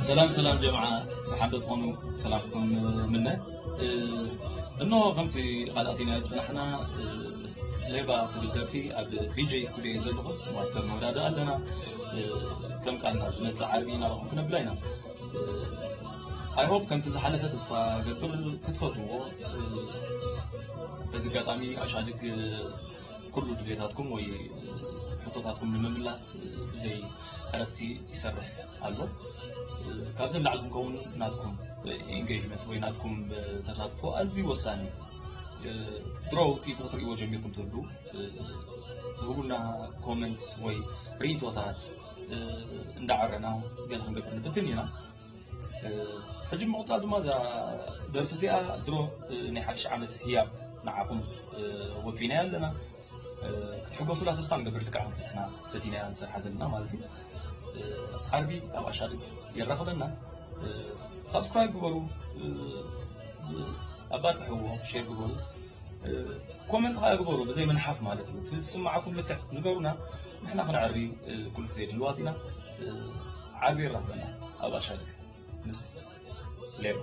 ሰላም ሰላም ጀምዓ፣ ብሓደ ትኾኑ ሰላምኩም ምነ። እኖ ከምቲ ቃላቲና ዝፅናሕና፣ ሌባ ትብል ደርፊ ኣብ ዲጀ ስቱዲዮ ዘለኹ ማስተር ንወዳደ ኣለና። ከም ቃልና ዝመፅእ ዓርቢ ናባኹም ክነብላ ኢና። ኣይሆፕ ከምቲ ዝሓለፈ ተስፋ ገብር ክትፈትዎ። በዚ ኣጋጣሚ ኣሻድግ ኩሉ ድሌታትኩም ወይ ሕቶታትኩም ንምምላስ ብዘይ ዕረፍቲ ይሰርሕ ኣሎ። ካብዚ ንላዕሊ ክንከውን ናትኩም ኢንጌጅመንት ወይ ናትኩም ተሳትፎ ኣዝዩ ወሳኒ እዩ። ድሮ ውፅኢቱ ክትርእይዎ ጀሚርኩም ትህሉ ትህቡና ኮመንትስ ወይ ርእይቶታት እንዳዓረና ገለ ክንገብር ንፍትን ኢና። ሕጂ ምቕፃል ድማ እዛ ደርፊ እዚኣ ድሮ ናይ ሓድሽ ዓመት ህያብ ንዓኹም ወፊናያ ኣለና። ክትሕጎሱላ ተስፋ ንገብር። ልክዕ ከምቲ ንሕና ፈቲናያ ንሰርሓ ዘለና ማለት እዩ። ዓርቢ ኣብ ኣሻድግ የራኽበና። ሳብስክራይብ ግበሩ፣ ኣባፅሕዎ፣ ሼር ግበሩ፣ ኮመንት ከዓ ግበሩ ብዘይ ምንሓፍ ማለት እዩ። እቲ ዝስማዓኩም ልክዕ ንገሩና፣ ንሕና ክንዕሪ ኩሉ ግዜ ድልዋት ኢና። ዓርቢ የራኽበና ኣብ ኣሻድግ ምስ ሌባ።